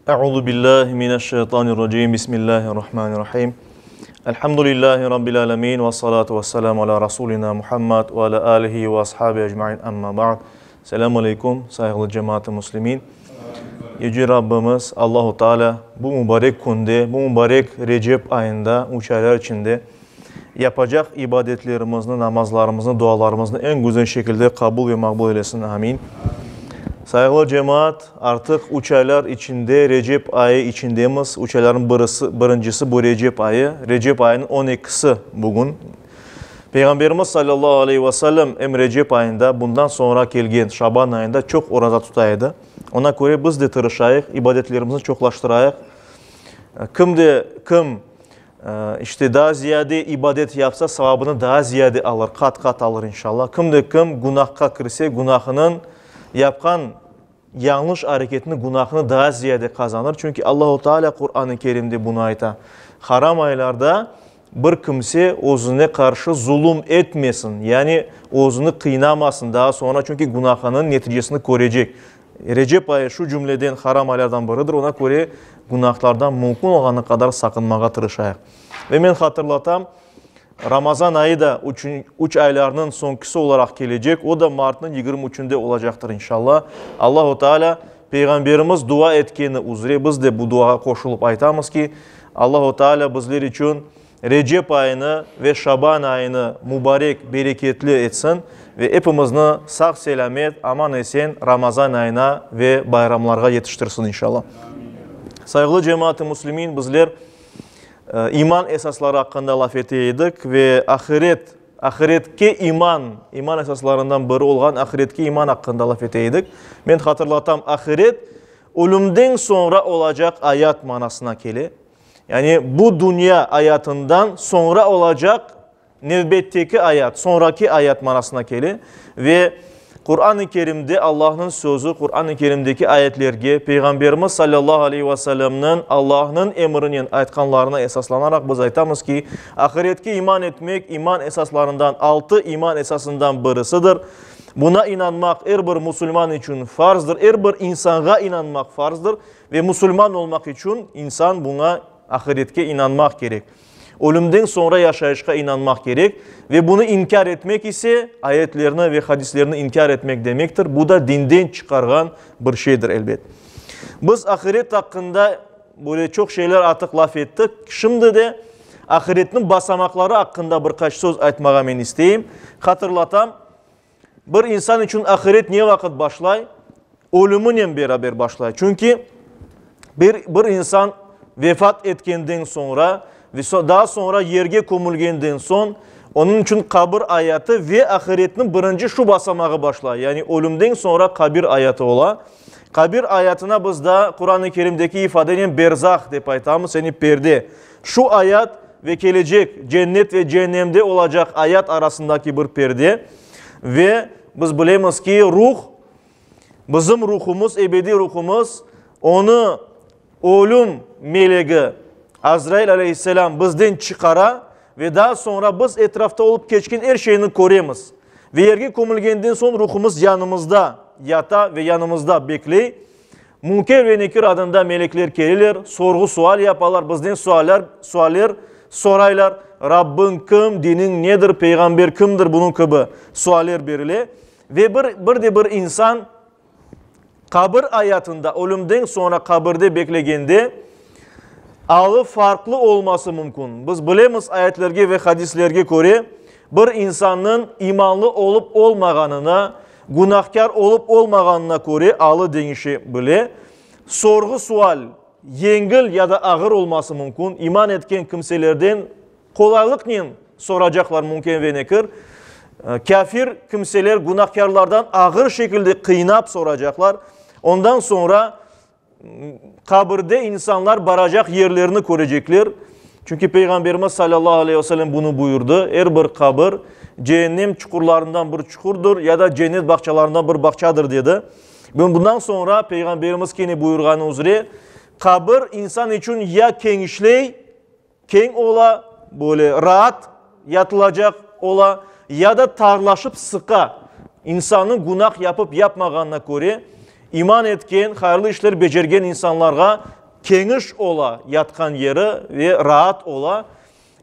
Euzu billahi mineşşeytanirracim. Bismillahirrahmanirrahim. Elhamdülillahi rabbil alamin ve salatu vesselamu ala rasulina Muhammed ve ala alihi ve ashabi ecmaîn. Amma ba'd. Selamu aleykum, sayğılı cemaat-ı muslimin. Yüce Rabbimiz Allahu Teala bu mübarek künde, bu mübarek Recep ayında, üç aylar içinde yapacaq ibadetlerimizni, namazlarımıznı, dualarımıznı eñ güzel şekilde qabul ve maqbul eylesin. Amin. Sayğılı cemaat, artıq üç aylar içinde, Recep ayı içindemiz. Üç aylarnıñ birisi, birincisi bu Recep ayı. Recep ayınıñ on ekisi bugün. Peyğamberimiz salâllahu aleyhi ve sellem em Recep ayında, bundan soñra kelgen Şaban ayında çoq oraza tuta edi. Ona köre biz de tırışayıq, ibadetlerimizni çoqlaştırayıq. Kim de kim, işte, daa ziyade ibadet yapsa, savabını daa ziyade alır, qat-qat alır, inşallah. Kim de kim günahqa kirse, günahınıñ, yapqan yañlış areketiniñ günahını daa ziyade qazanır. Çünki Allahu Teala Quran-ı Kerimde bunı ayta, Haram aylarda bir kimse özüne qarşı zulum etmesin, yani özüni qıynamasın daa soñra, çünki günahınıñ neticesini körecek. Recep ayı şu cümleden haram aylardan biridir, ona köre günahlardan mümkün olğanı qadar saqınmağa tırışayıq. Ve men hatırlatam, Ramazan ayı da üç aylarnıñ soñkisi olaraq kelecek, o da martnıñ 23-ünde olacaqtır, inşallah. Allahu Teala, Peyğamberimiz dua etkeni üzre biz de bu duağa qoşulıp aytamız ki, Allahu Teala bizler içün Recep ayını ve Şaban ayını mubarek, bereketli etsin ve epimizni sağ-selâmet, aman-esen Ramazan ayına ve bayramlarğa yetiştirsin, inşallah. Sayğılı cemaat-ı müslimin, bizler iman esasları aqqında laf ete edik ve ahiret, ahiretke iman, iman esaslarından biri olğan ahiretke iman aqqında laf ete edik. Men hatırlatam, ahiret, ölümden soñra olacaq ayat manasına kele. Yani bu dünya ayatından soñra olacaq nevbetteki ayat, soñraki ayat manasına kele. Ve Quran-ı Kerimde Allahnıñ sözü, Quran-ı Kerimdeki ayetlerge, Peyğamberimiz salâllahu aleyhi ve sellemniñ Allahnıñ emrinen aytqanlarına esaslanaraq biz aytamız ki, ahiretke iman etmek iman esaslarından, altı iman esasından birisidir. Buna inanmaq er bir musulman içün farzdır, er bir insanğa inanmaq farzdır. Ve musulman olmaq içün insan buña, ahiretke inanmaq kerek. Ölümden soñra yaşayışqa inanmaq kerek ve bunı inkâr etmek ise, ayetlerni ve hadislerni inkâr etmek demektir, bu da dinden çıqarğan bir şeydir, elbet. Biz ahiret aqqında böyle çoq şeyler artıq laf ettik. Şimdi de ahiretniñ basamaqları aqqında bir qaç söz aytmağa men isteyim. Hatırlatam, Bir insan içün ahiret ne vaqıt başlay? Ölüminen beraber başlay. Çünki bir, bir insan vefat etkenden soñra ve daa soñra yerge kömülgenden soñ, onıñ içün qabir ayatı ve ahiretniñ birinci şu basamağı başlay. Yani ölümden soñra qabir ayatı ola. Qabir ayatına biz daa Quran-ı Kerimdeki ifadenen berzah dep aytamız, yani perde. Şu ayat ve kelecek cennet ve ceennemde olacaq ayat arasındaki bir perde. Ve biz bilemiz ki, ruh, bizim ruhumız, ebediy ruhumız, onı ölüm melegi Azrail aleyhisselam bizden çıqara ve daa soñra biz etrafta olıp keçken er şeyni köremiz. Ve yerge kömülgenden soñ ruhumız yanımızda yata ve yanımızda bekley. Münker ve Nekir adında melekler keleler, sorğu-sual yapalar, bizden sualler, sualler soraylar, Rabbiñ kim, diniñ nedir, peyğamber kimdir, bunıñ kibi sualler berile. Ve bir, bir de bir insan qabir ayatında, ölümden soñra qabirde beklegende, alı farqlı olması mümkün. Biz bilemiz, ayetlerge ve hadislerge köre, bir insannıñ imanlı olıp olmağanına, Günahkâr olıp olmağanına köre alı deñişe bile. Sorğu-sual yengil ya da ağır olması mümkün. İman etken kimselerden qolaylıqnen soracaqlar Münker ve Nekir. Kâfir kimseler günahkârlardan ağır şekilde qıynap soracaqlar. Ondan soñra Qabirde insanlar baracaq yerlerini körecekler. Çünki Peyğamberimiz salâllahu aleyhi ve sellem bunı buyurdı, Er bir qabir, ceennem çuqurlarından bir çuqurdır ya da cennet bağçalarından bir bağçadır, dedi. Ve bundan soñra Peyğamberimiz kene buyurğanı üzre, qabir insan içün ya kenişley, Keñ ola, böyle raat yatılacaq ola, ya da tarlaşıp sıqa. İnsannıñ günah yapıp yapmağanına köre. İman etken, hayırlı işler becergen insanlarğa keniş ola yatqan yeri ve raat ola.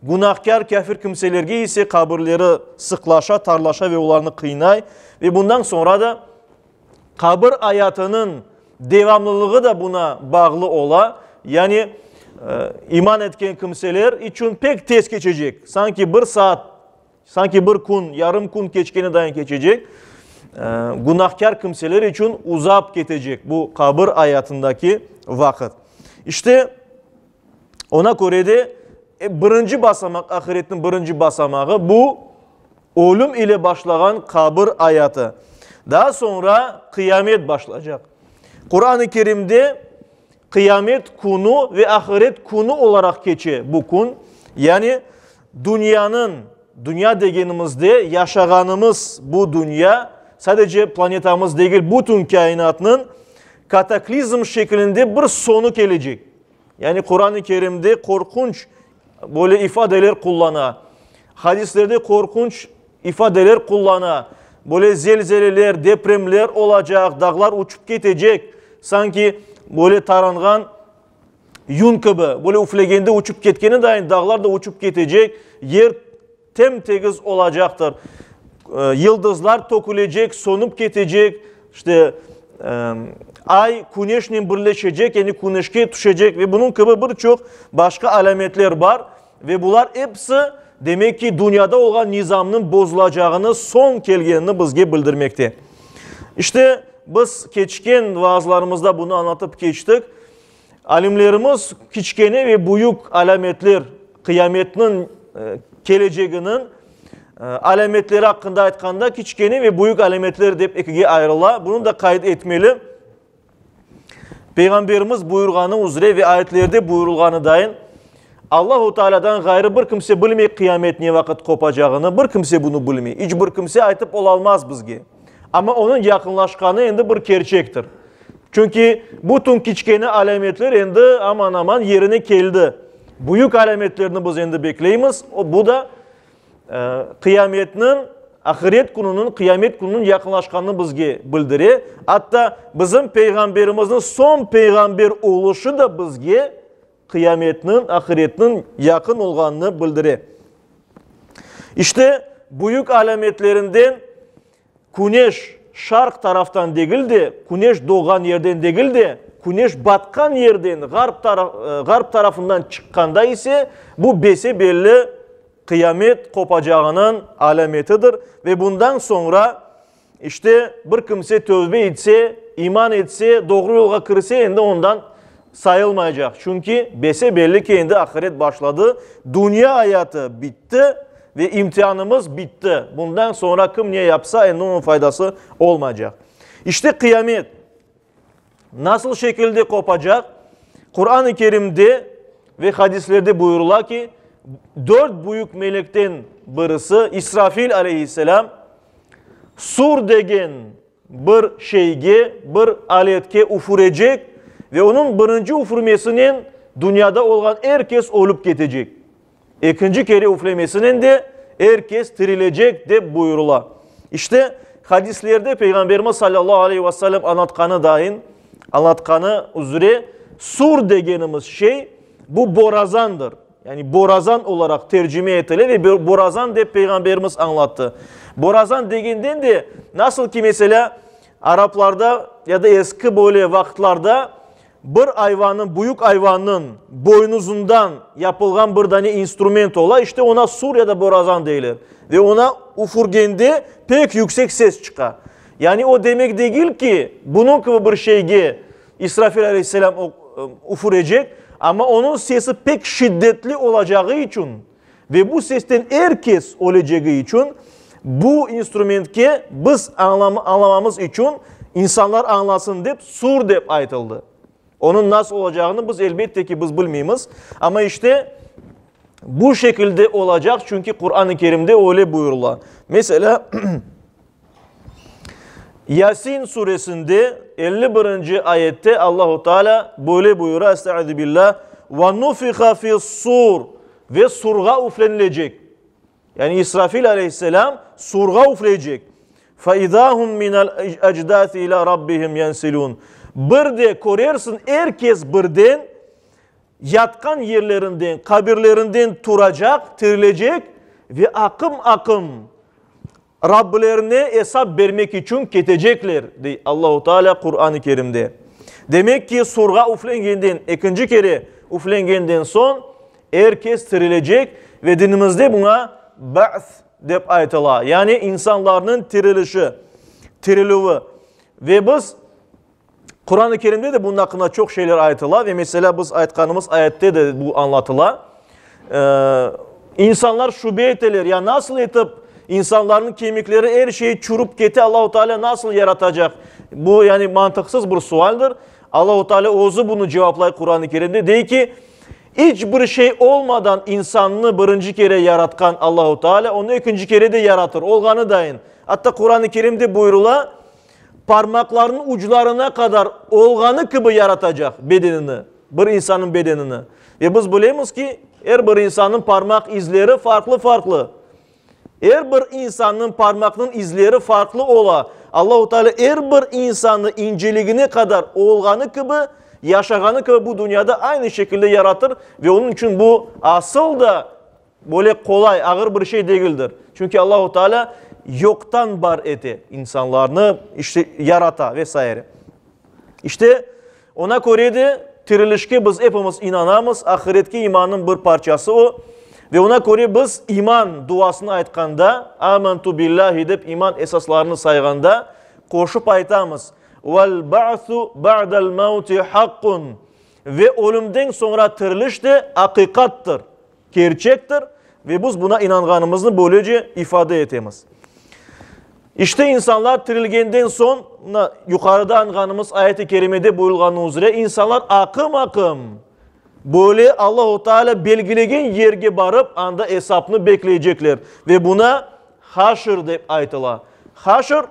Günahkâr, kâfir kimselerge ise qabirleri sıqlaşa, tarlaşa ve olarnı qıynay. Ve bundan soñra da qabir ayatınıñ devamlılığı da buna bağlı ola. Yani, iman etken kimseler içün pek tez keçecek, sanki bir saat, sanki bir kün, yarım kün keçkeni dayın keçecek. Günahkâr kimseler içün uzap ketecek bu qabir ayatındaki vaqıt. İşte, Ona köre de, birinci basamaq, ahiretniñ birinci basamağı bu, ölüm ile başlağan qabir ayatı. Daa soñra qıyamet başlacaq. Quran-ı Kerimde qıyamet künü ve ahiret künü olaraq keçe bu kün. Yani dünyanıñ, dünya degenimizde yaşağanımız bu dünya, sadece planetamız degil, bütün kâinatnıñ kataklizm şekilinde bir soñu kelecek. Yani Quran-ı Kerimde qorqunç böyle ifadeler qullana, hadislerde qorqunç ifadeler qullana, böyle zelzeleler, depremler olacaq, dağlar uçıp ketecek, sanki böyle taranğan yün kibi, böyle üflegende uçıp ketkeni dayın dağlar da uçıp ketecek, yer Tem-tegiz olacaqtır. Yıldızlar tökülecek, sönüp ketecek, işte, ay küneşnen birleşecek, yani küneşke tüşecek ve bunıñ kibi bir çoq başqa alâmetler bar. Ve bular episi, demek ki, dünyada olğan nizamnıñ bozulacağını, soñ kelgenini bizge bildirmekte. İşte, biz keçken vaazlarımızda bunı añlatıp keçtik. Alimlerimiz kiçkene ve büyük alâmetler, qıyametniñ keleceginiñ alâmetleri aqqında aytqanda, kiçkene ve büyük alâmetler dep ekige ayırıla. Bunı da qayd etmeli. Peyğamberimiz buyurğanı üzre ve ayetlerde buyurılğanı dayın, Allahu Tealâdan ğayrı bir kimse bilmey qıyamet ne vaqıt qopacağını, bir kimse bunı bilmey. İç bir kimse aytıp olalmaz bizge. Amma onıñ yaqınlaşqanı endi bir kerçektir. Çünki bütün kiçkene alâmetler endi aman-aman yerine keldi. Büyük alâmetlerni biz endi bekleymiz. Bu da qıyametniñ, ahiret kününiñ, qıyamet kününiñ yaqınlaşqanını bizge bildire. Atta bizim Peyğamberimizniñ soñ peyğamber oluşı da bizge qıyametniñ, ahiretniñ yaqın olğanını bildire. İşte, büyük alâmetlerinden küneş şarq taraftan degil de, küneş doğğan yerden degil de, küneş batqan yerden, ğarp ğarp tarafından çıqqanda ise, bu bese-belli qıyamet qopacağınıñ alâmetidir ve bundan soñra, İşte, bir kimse tövbe etse, iman etse, doğru yolğa kirse, endi ondan sayılmaycaq. Çünki bese-belli ki, endi ahiret başladı, dünya ayatı bitti ve imtianımız bitti. Bundan soñra kim ne yapsa, endi onıñ faydası olmaycaq. İşte, qıyamet nasıl şekilde qopacaq? Quran-ı Kerimde ve hadislerde buyurıla ki, dört büyük melekten birisi, İsrafil aleyhisselam, Sur degen bir şeyge, bir aletke üfürecek ve onıñ birinci üfürmesinen dünyada olğan er kes ölüp ketecek. Ekinci kere üflemesinen de er kes tirilecek, dep buyurıla. İşte, hadislerde Peyğamberimiz salâllahu aleyhi ve sellem añlatqanı dayın, añlatqanı üzre, sur degenimiz şey, bu borazandır. Yani borazan olaraq tercime etile ve borazan dep Peyğamberimiz añlattı. Borazan degenden de, nasıl ki, meselâ, araplarda ya da eski böyle vaqıtlarda bir ayvannıñ, büyük ayvannıñ boynuzından yapılğan bir dane instrument ola, işte ona sur ya da borazan deyler. Ve ona üfürgende pek yüksek ses çıqa. Yani o demek degil ki, bunıñ kibi bir şeyge İsrafil aleyhisselâm üfürecek, amma onıñ sesi pek şiddetli olacağı içün ve bu sesten er kes ölecegi içün, bu instrumentke biz añlamamız içün, insanlar añlasın dep, sur dep aytıldı. Onıñ nasıl olacağını biz, elbette ki, biz bilmeymiz, amma işte bu şekilde olacaq, çünki Quran-ı Kerimde öyle buyurıla. Meselâ, Yasin suresinde 51-nci ayette Allahu Teala böyle buyura, Estaizu billah, Ve nufiha fi's-sur, ve surğa üflenilecek. Yani İsrafil aleyhisselam surğa üfleycek. Fe-izâ hum minel ecdâsi ilâ rabbihim yensilûn. Bir de körersiñ, er kes birden yatqan yerlerinden, qabirlerinden turacaq, tirilecek ve aqım-aqım Rabbilerine esap bermek içün ketecekler, dey Allahu Teala Quran-ı Kerimde. Demek ki, surğa üflengenden, ekinci kere üflengenden soñ er kes tirilecek ve dinimizde buña ba'th dep aytıla, yani insanlarnıñ tirilişi, tirilüvi. Ve biz Quran-ı Kerimde de bunıñ aqqında çoq şeyler aytıla ve meselâ biz aytqanımız ayette de bu añlatıla. İnsanlar şübe eteler, ya nasıl etip insanlarnıñ kemikleri er şey çürüp kete, Allahu Teala nasıl yaratacaq? Bu yani mantıqsız bir sualdir. Allahu Teala özü bunı cevaplay Quran-ı Kerimde, dey ki, İç bir şey olmadan insannı birinci kere yaratqan Allahu Teala onı ekinci kere de yaratır, olğanı dayın. Atta Quran-ı Kerimde buyurıla, parmaqlarınıñ uclarına qadar olğanı kibi yaratacaq bedenini, bir insannıñ bedenini. Ve biz bilemiz ki, er bir insannıñ parmaq izleri farqlı-farqlı. Er bir insannıñ parmaqnıñ izleri farqlı ola. Allahu Teala er bir insannı inceligine qadar olğanı kibi, yaşağanı kibi bu dünyada aynı şekilde yaratır ve onıñ içün bu asıl da böyle qolay, ağır bir şey degildir. Çünki Allahu Teala yoqtan bar ete insanlarnı, işte, yarata ve saire. İşte, oña köre de tirilişke biz epimiz inanamız, ahiretke imannıñ bir parçası o. Ve oña köre biz iman duasını aytqanda, Amentu billahi dep iman esaslarını sayğanda, qoşıp aytamız, Vel ba'su ba'del mevti haqqun, ve ölümden soñra tiriliş de aqiqattır, kerçektir, ve biz buna inanğanımıznı böylece ifade etemiz. İşte insanlar tirilgenden soñ, mına yuqarıda añğanımız ayet-i kerimede buyurılğanı üzre, insanlar aqım-aqım böyle Allahu Teala belgilegen yerge barıp, anda esapnı bekleycekler. Ve buna haşr dep aytıla. Haşr,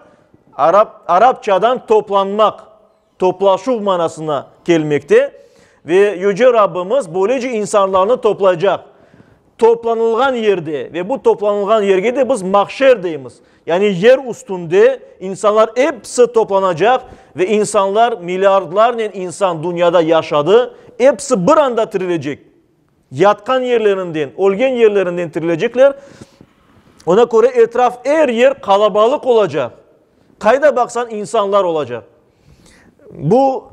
arap, arapçadan toplanmaq, toplaşuv manasına kelmekte ve Yüce Rabbimiz böylece insanlarnı toplaycaq. Toplanılğan yerde, ve bu toplanılğan yerge de biz mahşer deymiz, yani yer üstünde insanlar episi toplanacaq ve insanlar, milliardlarnen insan dünyada yaşadı, episi bir anda tirilecek. Yatqan yerlerinden, ölgen yerlerinden tirilecekler. Ona köre etraf er yer qalabalıq olacaq. Qayda baqsañ insanlar olacaq. Bu,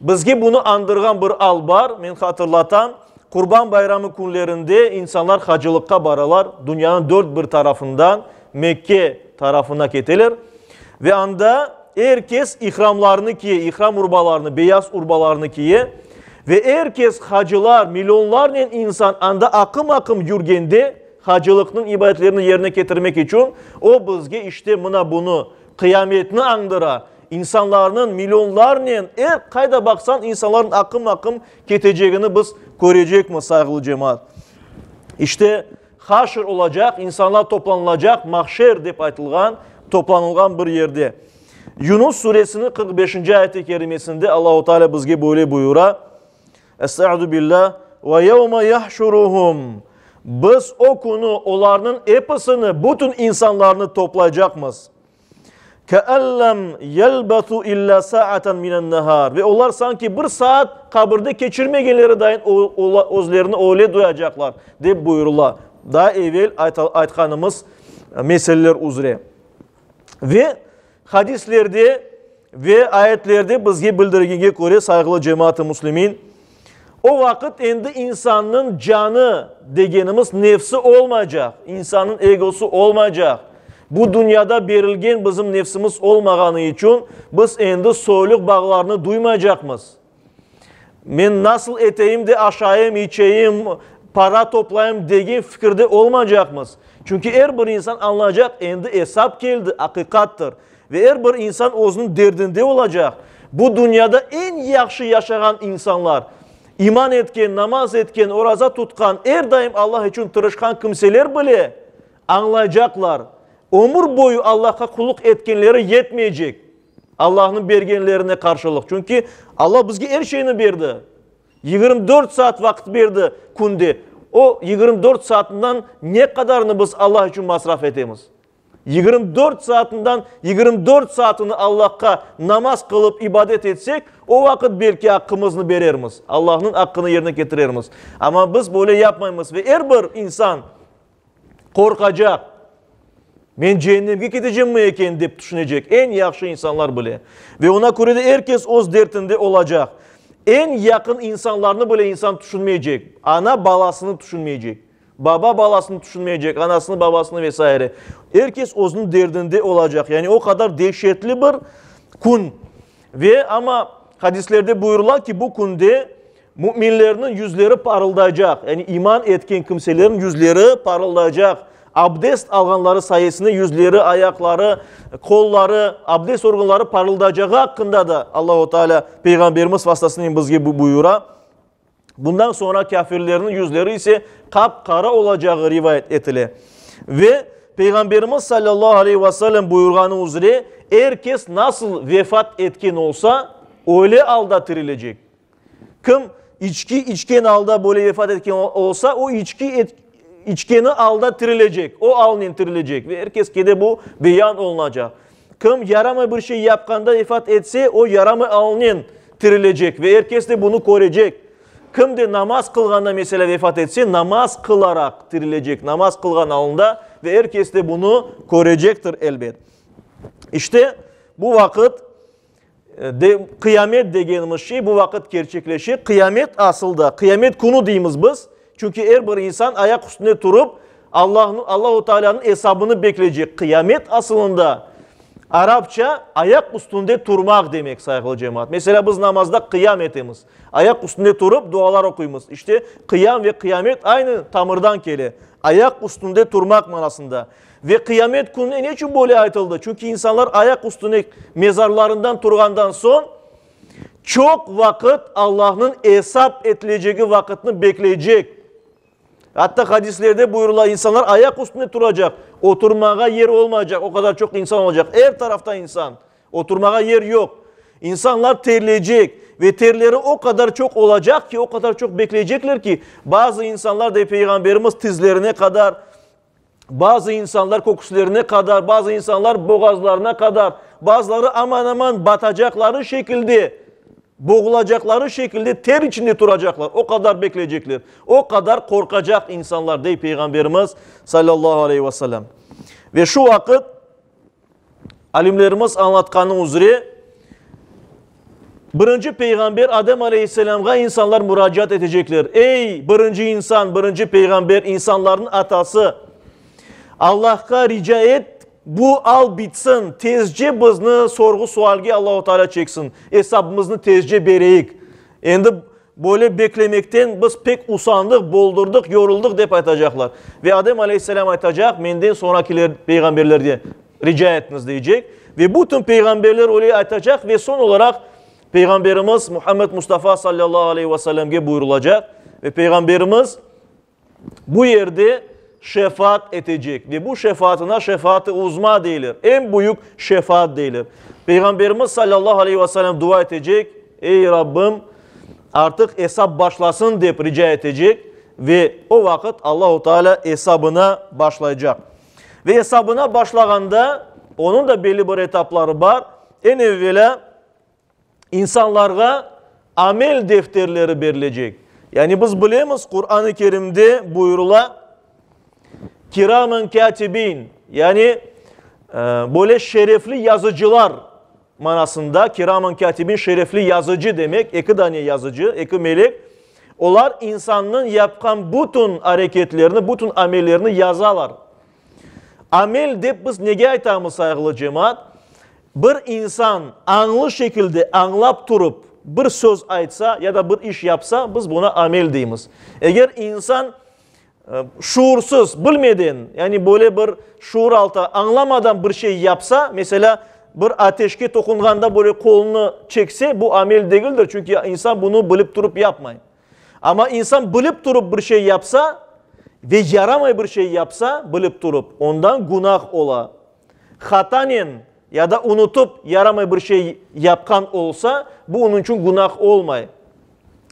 bizge bunı añdırğan bir al bar, men hatırlatam, Qurban bayramı künlerinde insanlar hacılıqqa baralar, dünyanıñ dört bir tarafından Mekke tarafına keteler ve anda er kes ihramlarını kiye, ihram urbalarını, beyaz urbalarını kiye ve er kes, hacılar, millionlarnen insan anda aqım-aqım yürgende, hacılıqnıñ ibadetlerini yerine ketirmek içün, o bizge işte mına bunı, qıyametni añdıra, insanlarnıñ millionlarnen, er qayda baqsañ, insanlarnıñ aqım-aqım ketecegini biz körecekmiz, sayğılı cemaat. İşte, haşr olacaq, insanlar toplanılacaq, mahşer dep aytılğan, toplanılğan bir yerde. Yunus suresiniñ 45-nci ayet-i kerimesinde Allahu Teala bizge böyle buyura, Estaizu billah, Ve yevme yahşuruhum, Biz o künü olarnıñ episini, bütün insanlarnı toplaycaqmız. Ke'en lem yelbesu illa sa'aten minen nehar, Ve olar sanki bir saat qabirde keçirmegenleri dayın özlerini öyle duyacaqlar, dep buyurıla, daa evel aytqanımız meseleler üzre. Ve hadislerde ve ayetlerde bizge bildirgenge köre, sayğılı cemaat-ı müslimin, o vaqıt endi insannıñ canı degenimiz nefsi olmaycaq, insannıñ egosı olmaycaq. Bu dünyada berilgen bizim nefsimiz olmağanı içün biz endi soyluq bağlarını duymaycaqmız. Men nasıl eteyim de aşayım, içeyim, para toplayım degen fikirde olmaycaqmız. Çünki er bir insan añlaycaq, endi esap keldi, aqiqattır. Ve er bir insan özüniñ derdinde olacaq. Bu dünyada eñ yahşı yaşağan insanlar, iman etken, namaz etken, oraza tutqan, er daim Allah içün tırışqan kimseler bile añlaycaqlar, ömür boyu Allahqa qulluq etkenleri yetmeycek. Allahnıñ bergenlerine qarşılıq. Çünki Allah bizge er şeyni berdi. 24 saat vaqıt berdi künde. O 24 saatından ne qadarını biz Allah içün masraf etemiz? 24 saatından 24 saatini Allahqa namaz qılıp ibadet etsek, o vaqıt belki aqqımıznı berermiz, Allahnıñ aqqını yerine ketirermiz. Amma biz böyle yapmaymız ve er bir insan qorqacaq, men ceennemge ketecemmi eken dep tüşünecek, eñ yahşı insanlar bile. Ve ona köre de er kes öz dertinde olacaq. Eñ yaqın insanlarnı bile insan tüşünmeycek, ana balasını tüşünmeycek. Baba balasını tüşünmeycek, anasını, babasını ve saire. Er kes özüniñ derdinde olacaq. Yani o qadar dehşetli bir kün. Ve amma hadislerde buyurıla ki, bu künde müminlerniñ yüzleri parıldaycaq. Yani iman etken kimselerniñ yüzleri parıldaycaq. Abdest alğanları sayesinde yüzleri, ayaqları, qolları, abdest organları parıldayacağı aqqında da Allahu Teala Peyğamberimiz vastasınen bizge buyura. Bundan soñra kâfirlerniñ yüzleri ise qap-qara olacağı rivayet etile. Ve Peyğamberimiz salâllahu aleyhi ve sellem buyurğanı üzre, er kes nasıl vefat etken olsa, öyle alda tirilecek. Kim içki içken alda böyle vefat etken olsa, o içki içkeni alda tirilecek, o alnen tirilecek ve er keske de bu beyan olunacaq. Kim yaramay bir şey yapqanda vefat etse, o yaramay alnen tirilecek ve er kes de bunı körecek. Kim de namaz qılğanda, meselâ, vefat etse, namaz qılaraq tirilecek, namaz qılğan alında ve er kes de bunı körecektir, elbet. İşte, bu vaqıt, de, qıyamet degenimiz şey bu vaqıt kerçekleşe. Qıyamet asıl da, qıyamet künü deymiz biz, çünki er bir insan ayaq üstünde turıp, Allahnıñ, Allahu Tealânıñ esabını bekleycek. Qıyamet asılında arapça ayaq üstünde turmaq demek, sayğılı cemaat. Meselâ, biz namazda qıyam etemiz. Ayaq üstünde turıp dualar oquymız. İşte, qıyam ve qıyamet aynı tamırdan kele. Ayaq üstünde turmaq manasında. Ve qıyamet kününe ne içün böyle aytıldı? Çünki insanlar ayaq üstüne mezarlarından turğandan soñ, çoq vaqıt Allahnıñ esap etilecegi vaqıtnı bekleycek. Atta hadislerde buyurıla, insanlar ayaq üstünde turacaq, oturmağa yer olmaycaq, o qadar çoq insan olacaq. Er tarafta insan, oturmağa yer yoq. İnsanlar terleycek ve terleri o qadar çoq olacaq ki, o qadar çoq bekleycekler ki, bazı insanlar, dey Peyğamberimiz, tizlerine qadar, bazı insanlar köküslerine qadar, bazı insanlar boğazlarına qadar, bazıları aman-aman batacaqları şekilde, boğulacaqları şekilde ter içinde turacaqlar, o qadar bekleycekler, o qadar qorqacaq insanlar, dey Peyğamberimiz sallallahu aleyhi ve sellem. Ve şu vaqıt Alimlerimiz añlatqanı üzre, birinci peyğamber Adem aleyhisselâmğa insanlar muracaat etecekler, Ey, birinci insan, birinci peyğamber, insanlarnıñ atası, Allahqa rica et, bu al bitsin, tezce bizni sorğu-sualge Allahu Teala çeksin, esabımıznı tezce bereyik. Endi Böyle beklemekten biz pek usandıq, boldurdıq, yoruldıq, dep aytacaqlar. Ve Adem aleyhisselâm aytacaq, Menden soñrakiler peyğamberlerge rica etiñiz, deycek. Ve bütün peyğamberler öyle aytacaq ve soñ olaraq Peyğamberimiz Muhammed Mustafa sallallahu aleyhi ve sellemge buyurulacaq. Ve Peyğamberimiz bu yerde şefaat etecek ve bu şefaatına şefaat-ı uzma deyler, eñ büyük şefaat deyler. Peyğamberimiz sallallahu aleyhi ve sellem dua etecek, Ey Rabbim, artıq esap başlasın dep rica etecek ve o vaqıt Allahu Teala esabına başlaycaq. Ve esabına başlağanda onıñ da belli bir etapları bar. Eñ evvelâ İnsanlarğa amel defterleri berilecek. Yani biz bilemiz, Quran-ı Kerimde buyurıla, Kiramen kâtibin, yani böyle şerefli yazıcılar manasında, kiramen kâtibin şerefli yazıcı demek, eki dane yazıcı, eki melek, olar insannıñ yapqan bütün areketlerini, bütün amellerini yazalar. Amel dep biz nege aytamız, sayğılı cemaat? Bir insan añlı şekilde añlap turıp bir söz aytsa ya da bir iş yapsa, biz buna amel deymiz. Eger insan şuursız, bilmeden, yani böyle bir şuur altı añlamadan bir şey yapsa, meselâ, bir ateşke toqunğanda böyle qolunı çekse, bu amel degildir, çünki insan bunı bilip turıp yapmay. Amma insan bilip turıp bir şey yapsa ve yaramay bir şey yapsa, bilip turıp, ondan günah ola. Hatanen ya da unutıp yaramay bir şey yapqan olsa, bu onıñ içün günah olmay.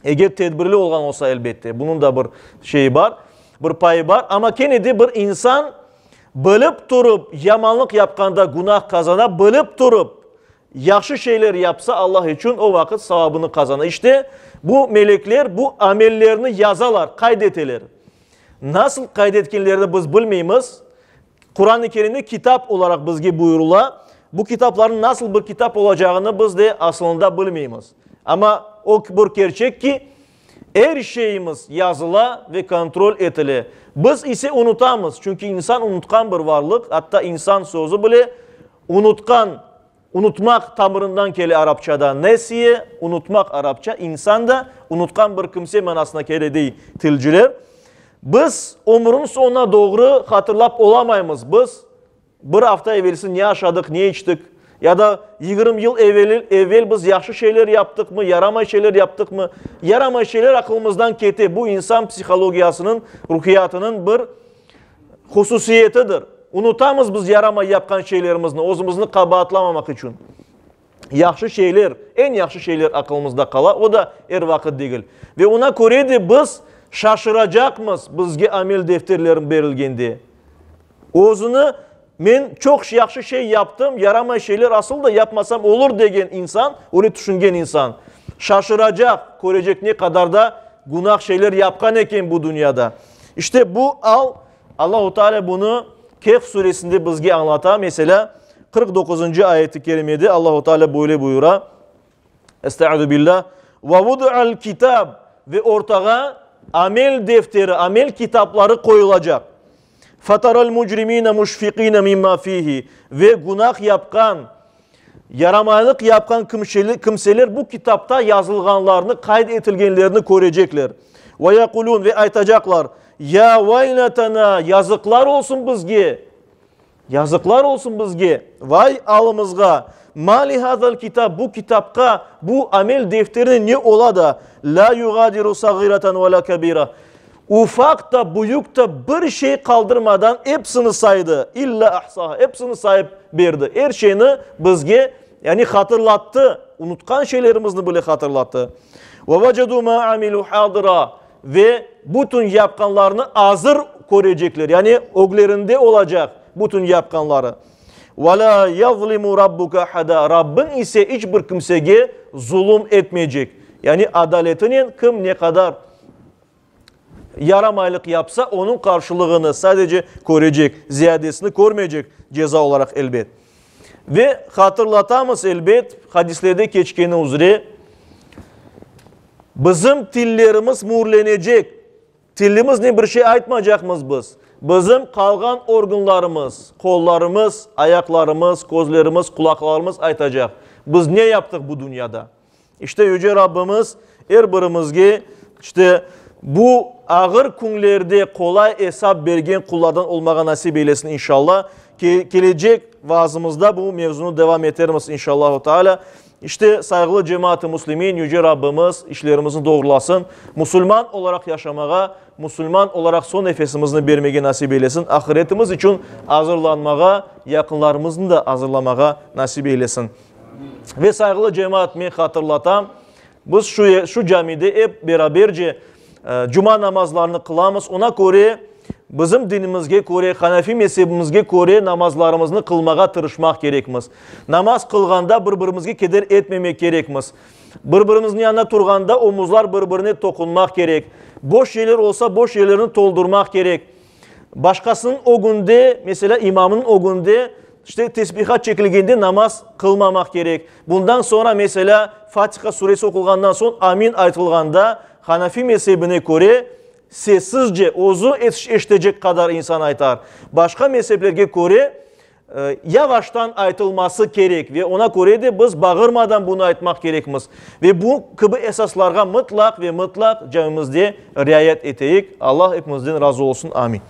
Eger tedbirli olğan olsa, elbette, bunıñ da bir şeyi bar, bir payı bar. Amma kene de bir insan. Bilip turıp yamanlıq yapqanda günah qazana, bilip turıp yahşı şeyler yapsa Allah içün, o vaqıt savabını qazana. İşte, bu melekler bu amellerni yazalar, qayd eteler. Nasıl qayd etkenlerini biz bilmeymiz. Quran-ı Kerimde kitap olaraq bizge buyurıla. Bu kitaplarnıñ nasıl bir kitap olacağını biz de asılında bilmeymiz. Amma o bir kerçek ki, er şeyimiz yazıla ve kontrol etile. Biz ise unutamız, çünki insan unutqan bir varlıq, atta insan sözü bile unutqan, unutmaq tamırından kele arapçada, nesiye, unutmaq arapça, insan da unutqan bir kimse manasına kele, dey tilciler. Biz ömürniñ soñuna doğru hatırlap olamaymız, biz Bir afta evelsi ne aşadıq, ne içtik? Ya da 20 yıl eveli, evel biz yahşı şeyler yaptıqmı, yaramay şeyler yaptıqmı? Yaramay şeyler aqılımızdan kete. Bu insan psihologiyasınıñ, ruhiyatınıñ bir hususiyetidir. Unutamız biz yaramay yapqan şeylerimizni, özümizni qabaatlamamaq içün. Yahşı şeyler, eñ yahşı şeyler aqılımızda qala, o da er vaqıt degil. Ve oña köre de biz şaşıracaqmız bizge amel defterleri berilgende. Özüni men çoq yahşı şey yaptım, yaramay şeyler asıl da yapmasam olur degen insan, öyle tüşüngen insan, şaşıracaq, körecek ne qadar da günah şeyler yapqan eken bu dünyada. İşte bu al, Allahu Teala bunı Kehf suresinde bizge añlata, meselâ, 49-ncı ayet-i kerimede Allahu Teala böyle buyura, Estaizu billah, Ve vudu'al kitab, ve ortağa amel defteri, amel kitapları qoyulacaq. Fetaral mucrimine müşfikine mimma fihi, ve günah yapqan, yaramaylıq yapqan kimseler bu kitapta yazılğanlarnı, qayd etilgenlerni körecekler. Ve yekulun, ve aytacaqlar, Ya vayletena, yazıqlar olsun bizge! Yazıqlar olsun bizge, vay alımızğa! Ma li hazal kitab, bu kitapqa, bu amel defterine ne ola da, la yugadiru sagiratan ve la kebira, ufaq da, büyük da bir şey qaldırmadan epsini saydı, illa ahsaha, epsini sayıp berdi, er şeyni bizge, yani hatırlattı, unutqan şeylerimizni bile hatırlattı. Ve vecedu ma amilu hadira, Ve bütün yapqanlarını azır körecekler, yani öglerinde olacaq bütün yapqanları. Ve lâ yazlimu rabbuke ahada, Rabbiñ ise iç bir kimsege zulum etmeycek. Yani adaletinen kim ne qadar yaramaylıq yapsa, onıñ qarşılığını sadece körecek, ziyadesini körmeycek ceza olaraq elbet. Ve hatırlatamız elbet, hadislerde keçkeni üzre, Bizim tillerimiz müürlenecek. Tilimiznen bir şey aytmacaqmız biz. Bizim qalğan organlarımız, qollarımız, ayaqlarımız, közlerimiz, qulaqlarımız aytacaq, biz ne yaptıq bu dünyada. İşte, Yüce Rabbimiz er birimizge, işte, bu ağır künlerde qolay esap bergen qullardan olmağa nasip eylesin, inşalla. Kelecek vaazımızda bu mevzunı devam etermiz, inşallahu taalâ. İşte, sayğılı cemaat-ı müslimin, Yüce Rabbimiz işlerimizni doğrulasın, musulman olaraq yaşamağa, musulman olaraq soñ nefesimizni bermege nasip eylesin, ahiretimiz içün azırlanmağa, yaqınlarımıznı da azırlamağa nasip eylesin. Ve sayğılı cemaat, men hatırlatam, biz şu, şu camide ep beraberce cuma namazlarını qılamız, ona köre, bizim dinimizge köre, Hanefi mezebimizge köre namazlarımıznı qılmağa tırışmaq kerekmiz. Namaz qılğanda bir-birimizge keder etmemek kerekmiz. Bir-birimizniñ yanında turğanda omuzlar bir-birine toqunmaq kerek. Boş yerler olsa, boş yerlerni toldurmaq kerek. Başqasınıñ ögünde, meselâ, imamnıñ ögünde, işte, tesbihat çekilgende namaz qılmamaq kerek. Bundan soñra, meselâ, Fatiha suresi oqulğandan soñ amin aytılğanda, Hanafi mezebine köre, sessizce, özü eşitecek qadar insan aytar. Başqa mezeplerge köre, yavaştan aytılması kerek ve oña köre de biz bağırmadan bunı aytmaq kerekmiz. Ve bu kibi esaslarğa mıtlaq ve mıtlaq camimizde riayet eteyik. Allah epimizden razı olsun. Amin.